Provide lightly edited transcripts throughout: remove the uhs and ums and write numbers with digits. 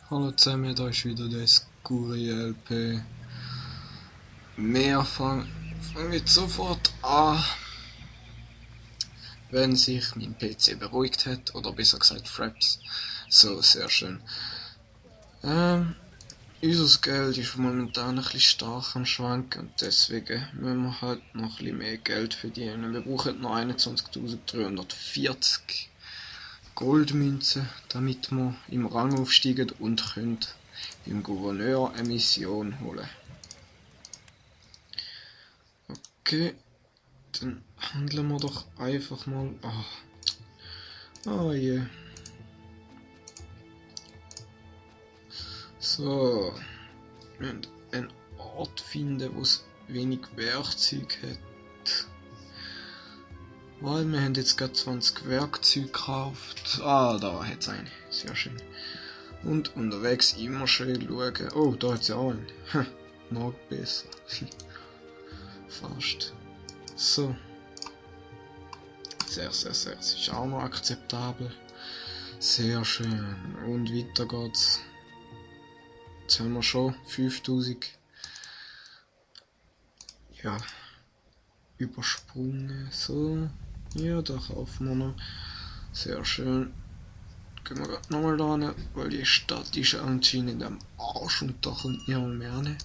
Hallo zusammen, da ist wieder der Skuri LP. Wir fangen jetzt sofort an, wenn sich mein PC beruhigt hat, oder besser gesagt Fraps. So, sehr schön. Unser Geld ist momentan ein bisschen stark am Schwanken und deswegen müssen wir halt noch ein bisschen mehr Geld verdienen. Wir brauchen noch 21.340 Goldmünzen, damit wir im Rang aufsteigen und können beim Gouverneur eine Mission holen. Okay, dann handeln wir doch einfach mal. Ah je. So, wir müssen einen Ort finden, wo es wenig Werkzeug hat. Weil wir haben jetzt gerade 20 Werkzeuge gekauft. Ah, da hat es eine. Sehr schön. Und unterwegs immer schön schauen. Oh, da hat es ja auch einen. Noch besser. Fast. So. Sehr. Das ist auch noch akzeptabel. Sehr schön. Und weiter geht's. Jetzt haben wir schon 5000 übersprungen. So. Ja, da kaufen wir noch. Sehr schön. Gehen wir gerade nochmal da hin, weil die Stadt ist anscheinend am Arsch und da kommt niemand mehr hin.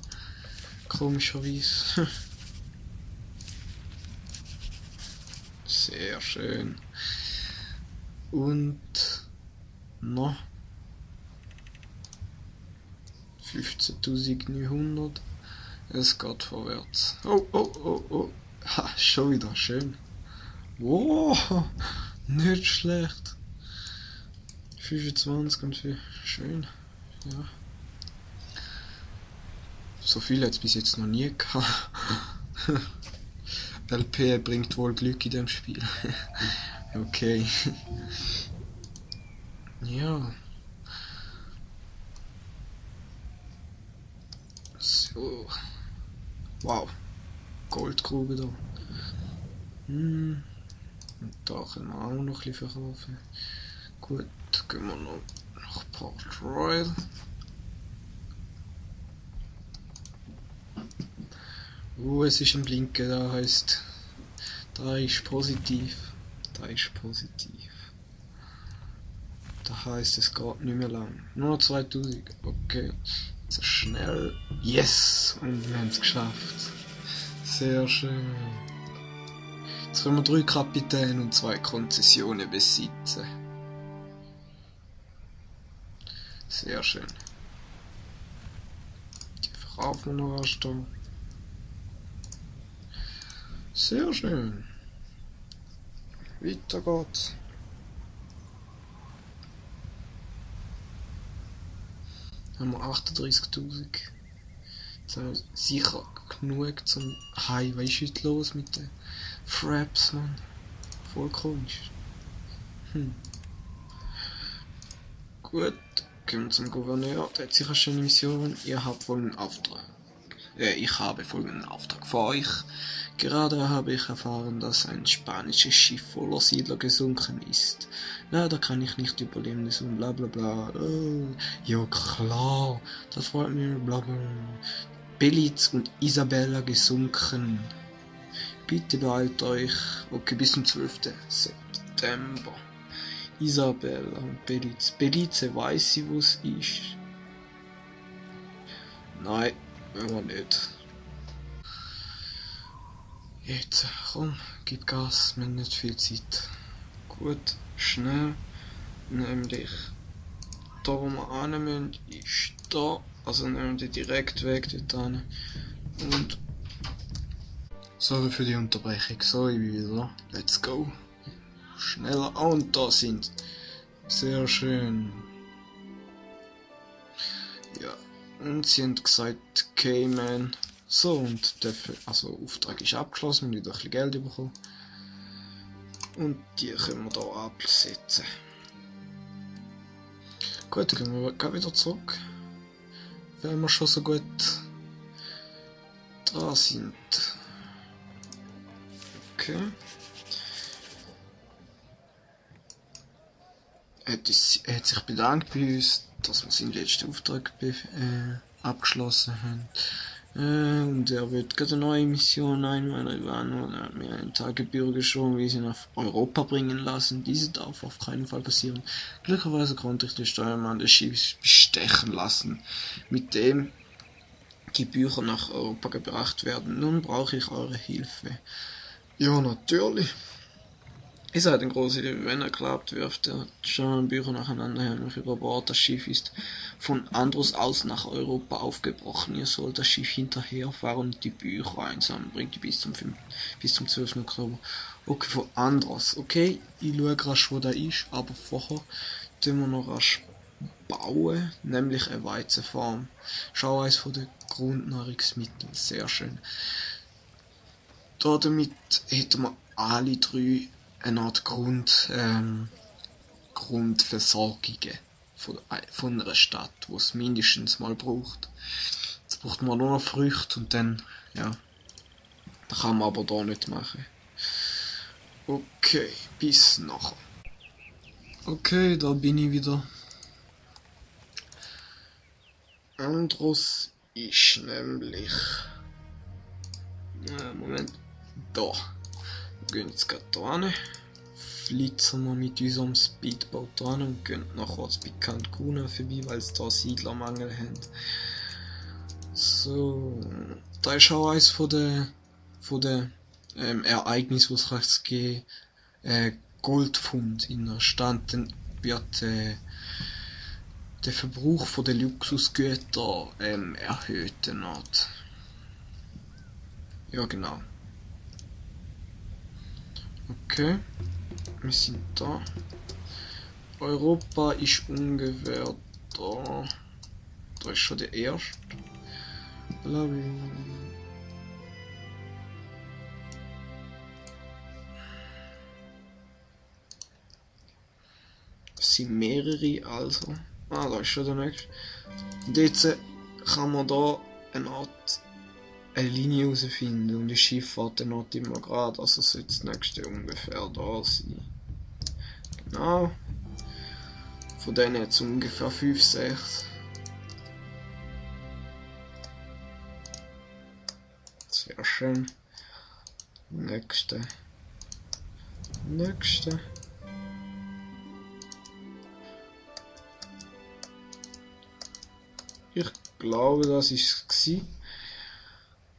Komischerweise. Sehr schön. Und noch 15.900. Es geht vorwärts. Oh. Ha, schon wieder schön. Wow, nicht schlecht. 25 und 4. Schön. Ja. So viel hat es bis jetzt noch nie gehabt. LP bringt wohl Glück in dem Spiel. Okay. Ja. So. Wow. Goldgrube da. Und da können wir auch noch ein bisschen verkaufen. Gut, gehen wir noch nach Port Royal. Es ist ein Blinken, da heisst, da ist positiv. Da heisst, es geht nicht mehr lang. Nur noch 2000. Okay. So schnell. Yes! Und wir haben es geschafft. Sehr schön. Jetzt können wir 3 Kapitäne und 2 Konzessionen besitzen. Sehr schön. Die verkaufen wir noch erst da. Sehr schön. Weiter geht's. Haben wir 38.000. Jetzt haben wir sicher genug zum Hi. Was ist heute los mit den Fraps, Mann? Voll komisch. Gut, gehen wir zum Gouverneur. Der hat sicher schon eine Mission. Ich habe folgenden Auftrag für euch. Gerade habe ich erfahren, dass ein spanisches Schiff voller Siedler gesunken ist. Leider kann ich nicht überleben, und bla bla bla. Ja klar, das freut mich, bla bla. Beliz und Isabella gesunken. Bitte beeilt euch. Okay, bis zum 12. September. Isabella und Belize. Belize weiss sie, wo es ist. Nein, aber nicht. Jetzt, komm, gib Gas, wir haben nicht viel Zeit. Gut, schnell. Nämlich, da wo wir hin müssen, ist da. Also nehmen wir den direkten Weg dorthin. Und sorry für die Unterbrechung. So, ich bin wieder da. Let's go. Schneller. Und da sind. Sehr schön. Ja. Und sie haben gesagt, Cayman. So, und der Auftrag ist abgeschlossen, wir haben wieder ein bisschen Geld bekommen. Und die können wir hier absetzen. Gut, dann gehen wir gleich wieder zurück. Wenn wir schon so gut dran sind. Okay. Er hat sich bedankt bei uns. dass wir seinen letzten Auftrag abgeschlossen haben. Und er wird gerade eine neue Mission einwandern, und er hat mir einen Tagebüro geschrieben, wie sie nach Europa bringen lassen. Diese darf auf keinen Fall passieren. Glücklicherweise konnte ich den Steuermann des Schiffes bestechen lassen, mit dem die Bücher nach Europa gebracht werden. Nun brauche ich eure Hilfe. Ja, natürlich. Ihr seid ein großer Idee, wenn er glaubt, wirft er schon Bücher nacheinander her und über Bord. Das Schiff ist von Andros aus nach Europa aufgebrochen. Ihr sollt das Schiff hinterherfahren und die Bücher einsammeln. Bringt die bis zum 12. Oktober. Okay, von Andros. Okay, ich schaue rasch, wo der ist, aber vorher tun wir noch rasch bauen, nämlich eine Weizenfarm. Schau, eins von den Grundnahrungsmitteln. Sehr schön. Damit hätten wir alle drei eine Art Grundversorgungen von einer Stadt, die es mindestens mal braucht. Jetzt braucht man nur noch Früchte und dann, ja, das kann man aber da nicht machen. Okay, bis nachher. Okay, da bin ich wieder. Andros ist nämlich... Moment, da. Wir gehen jetzt gerade da hin. Flitzen wir mit unserem Speedboat dran und gehen noch kurz bei Cancun vorbei, weil es da Siedlermangel haben. So, da ist auch eins von den Ereignissen, was es geben Goldfund in der Stadt. Dann wird der Verbrauch von den Luxusgütern erhöht. Ja, genau. Okay, wir sind da. Europa ist ungefähr da. Da ist schon der erste. Es sind mehrere, also. Da ist schon der nächste. Und jetzt kann man da eine Linie herausfinden und die Schifffahrt dann nicht immer gerade, also sollte das nächste ungefähr da sein. Genau. Von denen jetzt ungefähr 5, 6. Sehr schön. Nächste. Ich glaube, das ist es.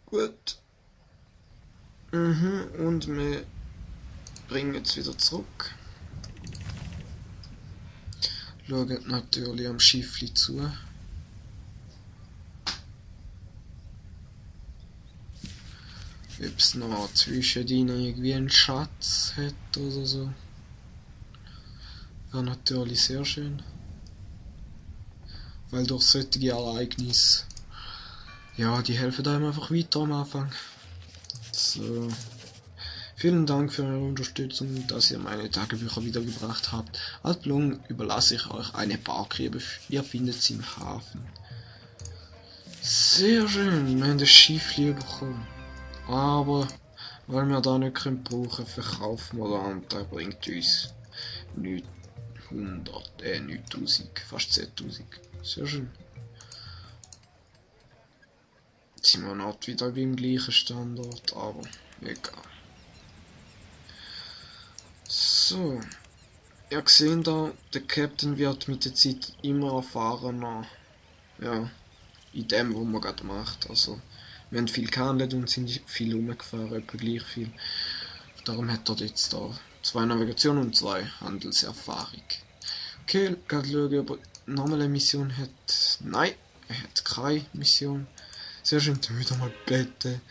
Gut. Und wir bringen es wieder zurück. Schauen natürlich am Schiffli zu. Ob es noch zwischen ihnen irgendwie einen Schatz hat oder so. Wäre natürlich sehr schön. Weil durch solche Ereignisse, ja, die helfen einem einfach weiter am Anfang. So. Vielen Dank für eure Unterstützung, dass ihr meine Tagebücher wiedergebracht habt. Als Belohnung überlasse ich euch eine Barkrebe. Ihr findet sie im Hafen. Sehr schön, wir haben das Schiff bekommen. Aber weil wir da nicht brauchen können, verkaufen wir da und der bringt uns 9000, fast 10.000. Sehr schön. Jetzt sind wir nicht wieder beim gleichen Standort, aber egal. So, ihr seht da, der Captain wird mit der Zeit immer erfahrener, ja, in dem, was man gerade macht. Also, wir haben viel gehandelt und sind viel rumgefahren, etwa gleich viel. Darum hat er jetzt da 2 Navigationen und 2 Handelserfahrung. Okay, gerade schauen, ob er nochmal eine Mission hat. Nein, er hat keine Mission. Sehr schön, dann wieder mal beten.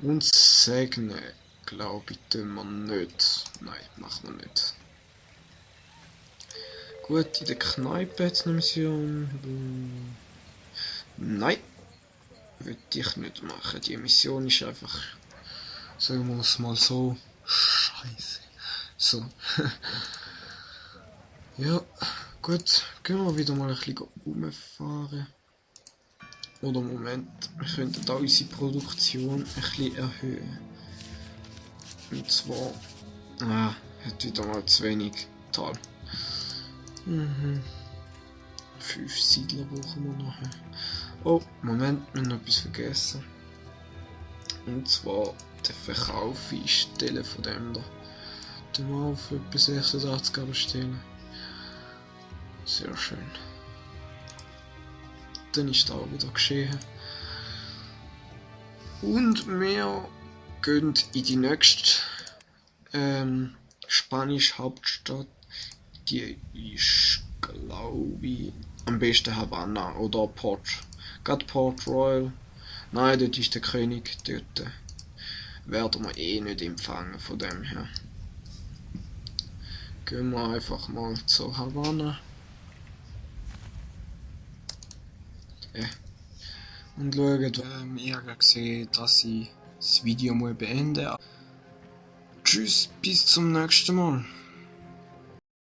Und segnen, glaube ich, tun wir nicht. Nein, machen wir nicht. Gut, in der Kneipe hat es eine Mission. Nein, würde ich nicht machen. Die Mission ist einfach, sagen wir es mal so, scheiße. So. Ja, gut, gehen wir wieder mal ein bisschen rumfahren. Oder Moment, wir könnten da unsere Produktion ein bisschen erhöhen. Und zwar, hat wieder mal zu wenig Tal. 5 Siedler brauchen wir nachher. Oh, Moment, wir haben noch etwas vergessen. Und zwar den Verkauf einstellen von dem da. Den mal auf etwa 86 stellen. Sehr schön. Dann ist da wieder geschehen. Und wir gehen in die nächste spanische Hauptstadt. Die ist, glaube ich, am besten Havanna oder Port. Gerade Port Royal. Nein, dort ist der König. Dort werden wir eh nicht empfangen von dem her. Gehen wir einfach mal zur Havanna. Und schauen, ich habe gesehen, dass ich das Video beenden muss. Tschüss, bis zum nächsten Mal.